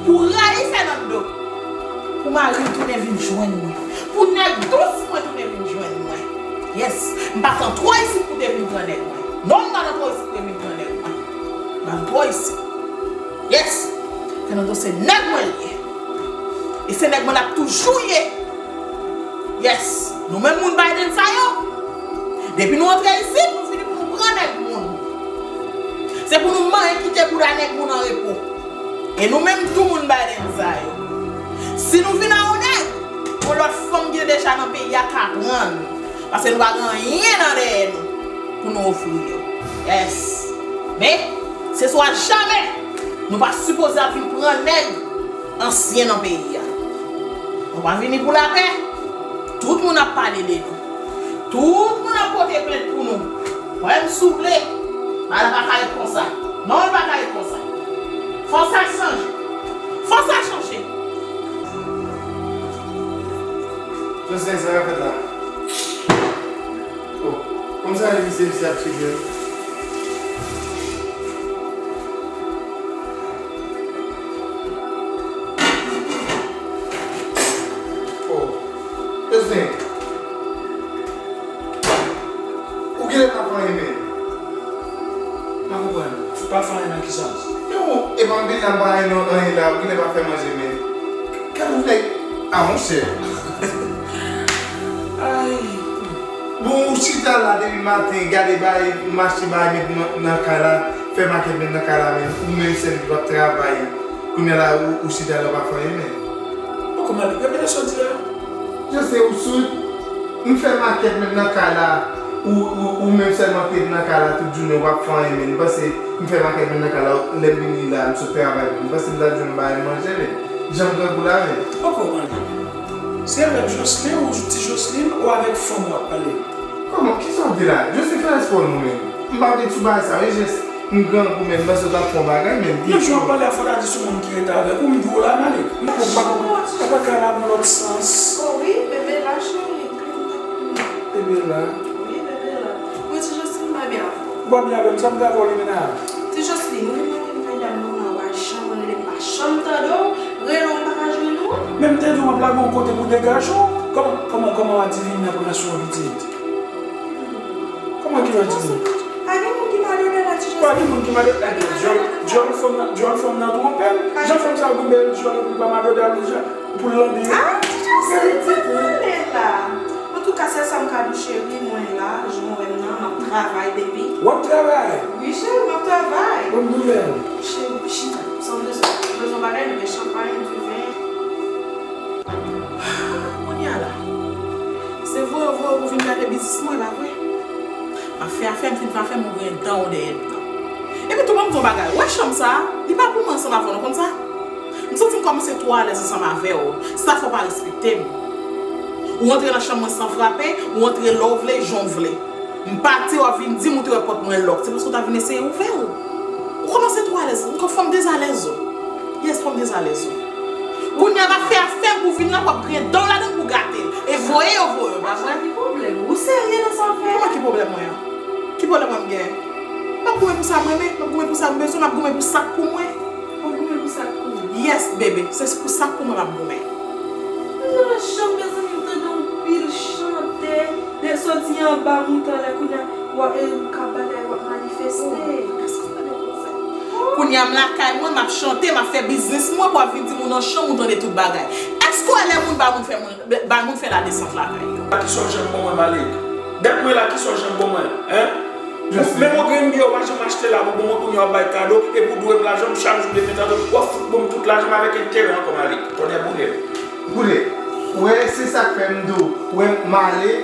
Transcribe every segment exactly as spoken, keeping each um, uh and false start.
Pou rayi Fernando. Pou mari m tounen vin jwenn mwen. Pou nèg dous mwen tounen vin jwenn mwen. Yes. M pa t antò isit pou te vin pran nèg mwen. Non, m pa t antò isit pou te vin pran nèg mwen. M pa t antò isit. Yes. Fernando se nèg mwen l ye. E se nèg mwen l ap toujou ye. Yes. Nou menm moun Biden sa yo. Depi nou antre isit, nou vini pou nou pran nèg moun. Se pou nou manyen kite bouda nèg moun an repo. E nou menm tou moun Biden sa yo. Si nou vin a yon nèg, yon lòt fanm ki te deja nan peyi a ka pran l. Paske nou pa gen anyen nan dèyè nou pou nou ofri yo. Yes. Men, se swa jamè, nou pa sipoze ap vin pran nèg ansyen nan peyi a. Nou pa vini pou lapè. Tout moun ap pale de nou. Tout moun ap pote plent pou nou. Kwè m si w vle, bagay la pa ka ret konsa. Non, li pa ka ret konsa. Fò sa chanje. Fò sa chanje. Jocelyn, sa k ap fèt la? Oh, kòmsi misye, misye ap tcheke. Oh, Jocelyn. Ou genlè pa fè anyen menm. M pa konprann. Ou pa fè anyen nan ki sans? Non, e pa anpil tan m pa anyen nan anyen la, ou genlè pa fè manje menm. Gade yon nèg. Ah, monchè. Ay. Bon, ou chita la depi maten, gade bagay, ou mache bagay, met nan, nan kay la, fè makèt, met nan kay la menm. Ou menm sèl ki p ap travay. Kounye a la, ou, ou chita la, ou pa fè anyen menm. Poko mal, repete sa w di la. Jocelyn, ou soud? M fè makèt, met nan kay la. Ou, ou, ou menm sèlman ki ret nan kay la tout jounen, w ap fè anyen menm. M panse m fè makèt, met nan kay la, lè m vini la, m sot travay, m panse m ta jwenn bagay manje menm. Jan m grangou la menm. Poko mal. Se avèk Jocelyn ou ti Jocelyn ou avèk fanm w ap pale? Kòman? Kisa w di la? Jocelyn fè respè w non menm. M pa vle di bagay sa wi, jis m grangou menm, m panse w t ap fè yon bagay menm. Nan jan w ap pale a, fò w ta di se yon moun ki rete avèk ou, m di w la, Malik. M pa, pa, pa, pa ka la nan lòt sans. Oh wi, bebe la, cheri. Bebe la. Wi, bebe la. Mwen, ti Jocelyn, m pa byen avè w. Ou pa byen avè m, sa m te avè w limena a? Ti Jocelyn, ou remake m kay dam nan, ou pa janm rele m, pa janm tande w, rele w, m pa ka jwenn ou. Men m te di w m ap lage w kote pou degaje w. Kòman, kòman, kòman adivin nan pran sou w pitit? Kòman ki yo di nou? Pa gen moun ki madoda la, ti Jocelyn. Pa gen moun ki madoda. Dyòl, dyòl fanm nan, dyòl fanm nan twonpe m. Jan fanm sa yo gen bèl dyòl epi l pa madoda l deja pou l lanbe yo. Ah, ti Jocelyn, sa k pale la? Antouka, sèl sa m ka di w, cheri, mwen la, jan w wè m nan, m ap travay, baby. W ap travay? Wi, cheri, m ap travay. Bon nouvèl. Cheri, chita. Sa w bezwen? Ou bezwen bagay, nou gen chanpay, diven. Kounye a la, se voye, voye pou vin gade biznis mwen la vre. M ap fè afè m, fin fè afè m, ou gen dan w dèyè m nan. Epi tou, ban m di w yon bagay, ou wè chanm sa a, li pa pou mwen ansanm avè w, nou konn sa? M santi m kòmanse twò alèz ansanm avè w, sa fè w pa respekte m. Ou antre nan chanm mwen san frape, ou antre lè w vle, jan w vle. M pati, w ap vin di m ou te wè pòt mwen lòk. Se paske w t ap vin eseye ouvè l. Ou kòmanse twò alèz. M kwè fò m dezalèz ou. Yes, fò m dezalèz ou. Kounye a m ap fè afè m pou vin la, w ap griyen dan w ladan l pou gate l. E voye yo voye w, pa vre? Ki pwoblèm? Ou serye nan sa w fè a? Kòman ki pwoblèm mwen an? Ki pwoblèm mwen m genyen? M ap goumen pou sa m renmen, m ap goumen pou sa m bezwen, m ap goumen pou sa k pou mwen. Ou goumen pou sa k pou ou? Yes, bebe, se pou sa k pou mwen m ap goumen. Nan chanm, mezanmi, m tande yon pil chante. Lè soti anba mouton lè kounye a, w ap, e, w ka batay, w ap manifeste. Èske w tande koze? Kounye a m lakay mwen, m ap chante, m ap fè biznis mwen, pou w ap vin di moun nan chanm ou tande tout bagay. Èske w wè lè moun ba moun fè moun, ba moun fè ladesant lakay yo? Kisa w janm ban mwen, Malik? Dat mwen la, kisa w janm ban mwen, en? Menm yon grenn biyè w pa janm achte la pou ban mwen, kounye a w ap bay kado, epi w dwe m lajan m chak jou demen tanto, w ap fout ban m tout lajan m avèk enterè ankò, Malik. Tonnè boule m. Boule. Ou wè, se sa k fè m di w, ou wè, m ale,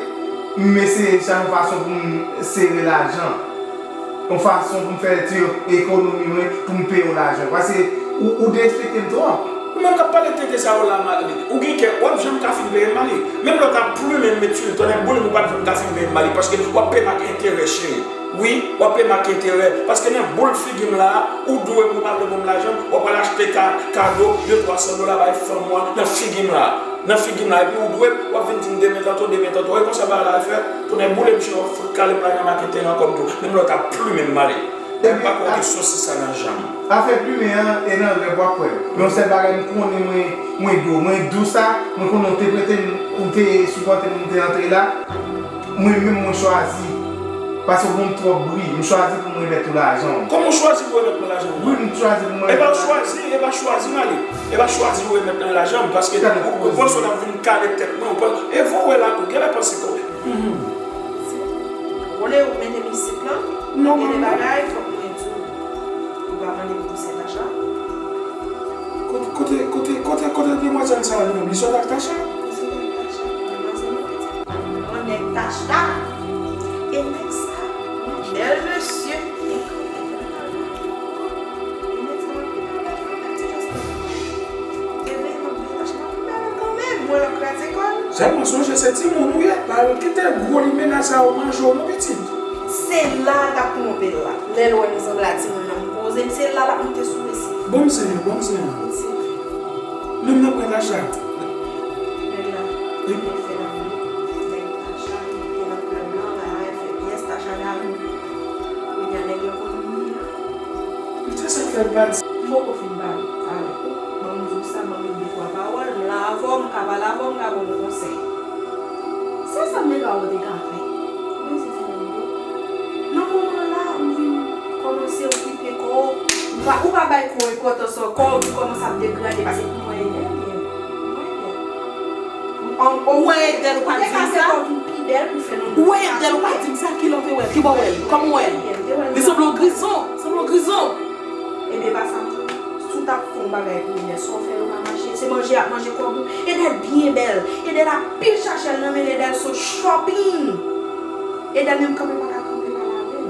m eseye chèche yon fason pou m sere lajan. Yon fason pou m fè ti ekonomi mwen, pou m peye w lajan. Paske ou, ou derespekte m twòp. Ou menm k ap pale tenten sa yo la, Malik. Ou gen kè, w ap janm ka fin peye m, Malik. Menm lè w ta plumen m, met sou li, tonnè boule m, ou p ap janm ka fin peye m, Malik, paske w ap peye m ak enterè, cheri. Wi, w ap peye m ak enterè. Paske nan boul figi m la a, ou dwe m, ou pa vle ban m lajan, w ap al achte ka, kado, de twa san dola bay fanm ou a nan figi m la a. Nan figi m la a. Epi ou dwe m, w ap vin di m demen tanto, demen tanto. E konsa bagay la al fèt, tonnè boule m, cheri, w ap fout kale m lajan m ak enterè ankò m di w. Menm lè w ta plumen m, Malik. Mwen pa kwè w te sòsi sa nan janm. Afè plimen an e nan rèv w ap wè. Men yon sèl bagay m konnen, mwen, mwen dou. Mwen dou sa, mwen konnen w te prete m, ou te sipòte m, m te antre la. Mwen menm, mwen chwazi. Paske w ban m twòp bri. M chwazi pou m remèt ou lajan w. Kòman w chwazi pou w remèt mwen lajan m? Wi, m chwazi pou mwen remèt ou lajan m. E pa chwazi, e pa chwazi m ale. E pa chwazi w remèt mwen lajan m. Paske ou, ou panse w t ap vin kale tèt mwen. Ou panse, e fò w wè la tou. Genlè panse ke. Mhm. Konnen ou mete m isit lan, non, gen de bagay, fòk mwen di w. Ou pa mande m pou sèt Tacha. Kote, kote, kote, kote, kote demwazèl sa a li menm? Li sòt ak Tacha? Li sòt ak Tacha. Demwazèl nan pitit. Yon nèg Tacha. E nèg sa, yon bèl mesye. E nèg sa, yon bèl mesye. Te vle yon bèl Tacha. Mwen, l ap kraze kò l. Sèlman sonje se timoun ou ye. Pa kite gwo limena sa yo manje w non, pitit. Se la l t ap twonpe l la. Lè l wè nou sanble a timoun nan, m poze m, se la l ap monte sou mesye. Bon, m se, bon, m se. Pitit. Menm nan pran Tacha. Nèg la, nèg fè lavi. Nèg Tacha, li te nan klèb lan, la, l fè pyès, Tacha damou. Kounye a nèg la konn moun nan. Se sa k fè l pa di. M poko fin pale avèk ou. Ban m di w sa, ban m de twa pawòl, m la avè w, m ka pale avè w, m ka ba w konsèy. Se sa m te ka wè w te ka fè. Ou bezwen fè nan do. Nan moman la, ou vin kòmanse okipe kò w. Ou pa, ou pa bay kò w enpòtans ankò, ou vin kòmanse ap degrade. Paske pou mwen, Edèl, mwen, mwen, Edèl. Ou wè Edèl ou pa di m sa? Ou wè Edèl ou pa di m sa? Kilè w te wè l? Kibò w wè l? Kòman w wè l? Li sanble yon grizon. Sanble yon grizon. Ebyen, pa sa m di w. Si w t ap fè yon bagay pou Edèl, sa w fè yo pa mache. Se manje y ap manje kòb ou. Edèl byen bèl. Edèl ap pil chache l nan men l. Edèl se shopping. Edèl menm kanpe pa ka kanpe pale avè l.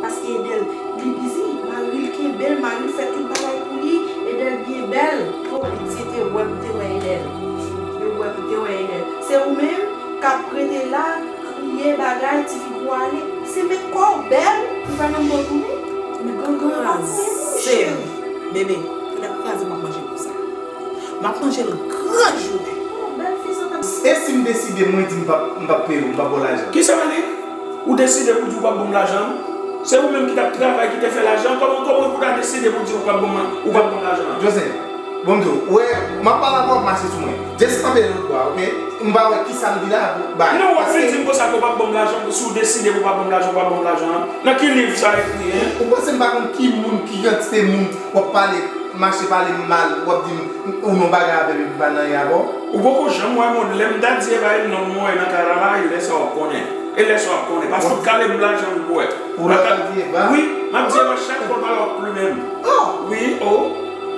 Paske Edèl, li bizi. Mari l kenbe l, mari l fè tout bagay pou li. Edèl byen bèl. Bon, Bondye te wè pou te wè Edèl. Yo wè pou te wè Edèl. Se ou menm k ap rete la, kriye bagay, ti figi w ale. Se met kò w bèl pou fè nanm nan tounen. Men gangan kraze m, bebe. Fè n ap kraze m ap manje konsa. M ap manje l gran jounen. E si m deside, mwen di m p ap, m p ap peye w, m p ap ba w lajan? Kisa li? Ou deside pou di w p ap ban m lajan? Se ou menm ki t ap travay, ki te fè lajan. Kòman, kòman ou ta deside pou di w p ap ban m, ou p ap ban m lajan? Joseph, bon m di w, ou wè, m ap pale avè w, ap mache sou mwen. Just kanpe lòt bò a, oke? M pa wè kisa m di la pou bay. Non, w ap vin di m konsa ke w p ap ban m lajan, si w deside pou w p ap ban m lajan, w p ap ban m lajan an. Nan ki liv sa ekri, en? Ou panse m pa konn ki moun, ki kantite moun w ap pale, mache pale m mal, w ap di m, ou nan bagay avè m, epi m pa nan anyen avè w? Ou poko janm wè moun, lè m ta di Eva e non mwen nan kay la, e lè sa w ap konnen. E lè sa w ap konnen. Paske w t kale m lajan m pou wè. Ou lè w ta di Eva? Wi, m ap di Eva chak fwa m pale w ap plimen m. Oh! Wi, oh.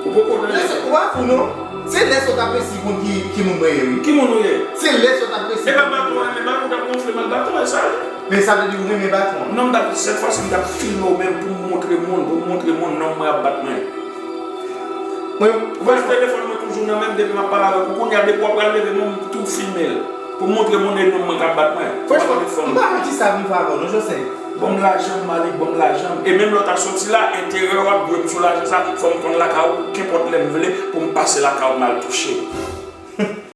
Ou poko nan. Lè sa, ou pa fou non. Se lè sa w t ap resi konn ki, ki moun mwen ye, wi. Ki moun ou ye? Se lè sa w t ap resi. E pa patwon, men patwon, w t ap gonfle m ak baton, e sa l ye. Men sa vle di ou renmen baton an? Non, m t ap, sèt fwa si m t ap filme w menm pou m montre moun, pou m montre moun nonm mwen ap bat mwen. Mwen, ou wè telefòn mwen toujou nan men m depi m ap pale avèk ou. Kounye a, depi w ap pral leve men w, m tou filme l. Pou m montre moun e nonm mwen k ap bat mwen. Franchman, m pa konn kisa pou m fè avè w non, Joseph. Ban m lajan m, Malik, ban m lajan m. E menm lè w ta soti la, enterè w ap dwe m sou lajan sa, fò m konn lakay ou, kenpòt lè m vle, pou m pase lakay ou, m al touche.